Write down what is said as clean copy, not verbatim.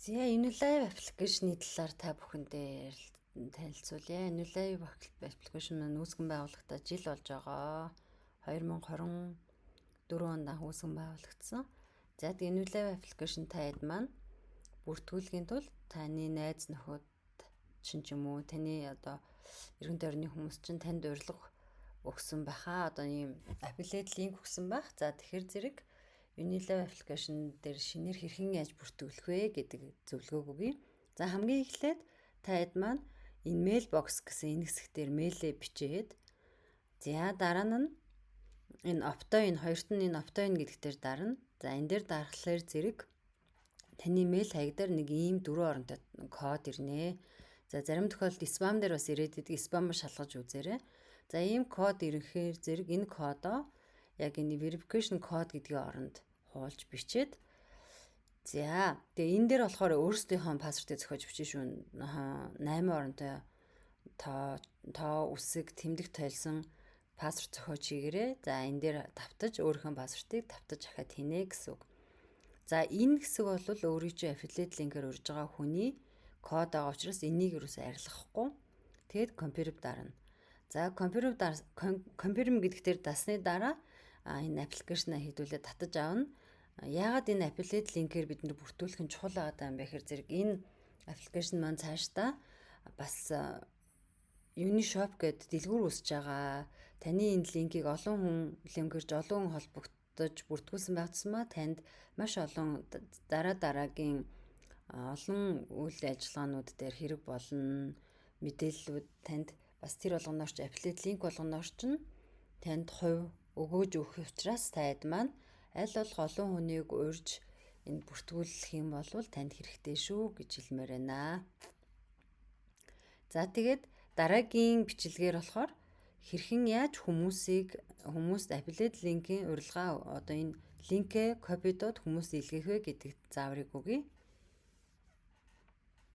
За, Unilive application-ы талаар та бүхэндээ танилцуулъя. Unilive application маань үүсгэн байгуулагдаад жил болж байгаа. 2024 онд анх үүсгэн байгуулагдсан. За, тэгээ Unilive application та хэд маань бүртгүүлэхийн тулд таны найз нөхөд чинь ч юм уу, таны одоо эргэн тойрны хүмүүс чинь танд урилга өгсөн байхаа. Одоо ийм affiliate link өгсөн байх. За, тэгэхээр зэрэг Unilive application дээр шинээр хэрхэн яаж бүртгүүлэх вэ гэдэг зөвлөгөөг өгье. За, хамгийн эхлээд та хэд маань энэ mailbox гэсэн энэ хэсэг дээр мэйлээ бичээд, за, дараа нь энэ opt-in, хоёрт нь энэ opt-in гэдэг дээр дарна. За, энэ дээр дарахлаар зэрэг таны мэйл хаяг дээр нэг ийм дөрвөн оронтой код ирнэ. За, зарим тохиолдолд spam дээр бас ирээд идэг. Spam шалгаж үзээрэй. За, ийм код ирэхээр зэрэг энэ кодоо яг энэ verification code гэдгийн оронд хуулж бичээд, за, тэгээ энэ дээр болохоор өөрсдийнхөө password ыг зохиож бичнэ шүү. 8 оронтой тоо, тоо, үсэг, тэмдэг тойлсон password зохиож хийгээрэй. За, энэ дээр давтаж өөрийнхөө password ыг давтаж ахаад хийнэ гэсэн үг. За, энэ хэсэг бол өөрийн чинь affiliate link-ээр урьж байгаа хүний код байгаа учраас энийг юусоо арилгахгүй. Тэгээд confirm дарна. За, confirm гэдэг дээр дасны дараа энэ application аа хэдүүлээ татаж авна. Яагаад энэ affiliate link-ээр бид нар бүртгүүлэх нь чухал байгаа юм бэ гэхээр зэрэг энэ application маань цаашдаа бас Unishop гэдэг дэлгүүр үүсэж байгаа. Таны энэ линкийг олон хүн линкэрж, олон хүн холбогдож бүртгүүлсэн байх тусмаа танд маш олон дараа дараагийн олон үйл ажиллагаанууд дээр хэрэг болно. Мэдээллүүд танд бас тэр болгоноор ч, affiliate link болгоноор ч танд хувь өгөөж өгөх учраас та хэд маань аль болох олон хүнийг урьж энэ бүртгүүлэх юм бол танд хэрэгтэй шүү гэж хэлмээр байна. За, тэгээд дараагийн бичлэгээр болохоор хэрхэн яаж хүмүүсийг хүмүүст affiliate link ийн урилга, одоо энэ линкээ copy доод хүмүүст илгээх вэ гэдэг зааврыг өгье.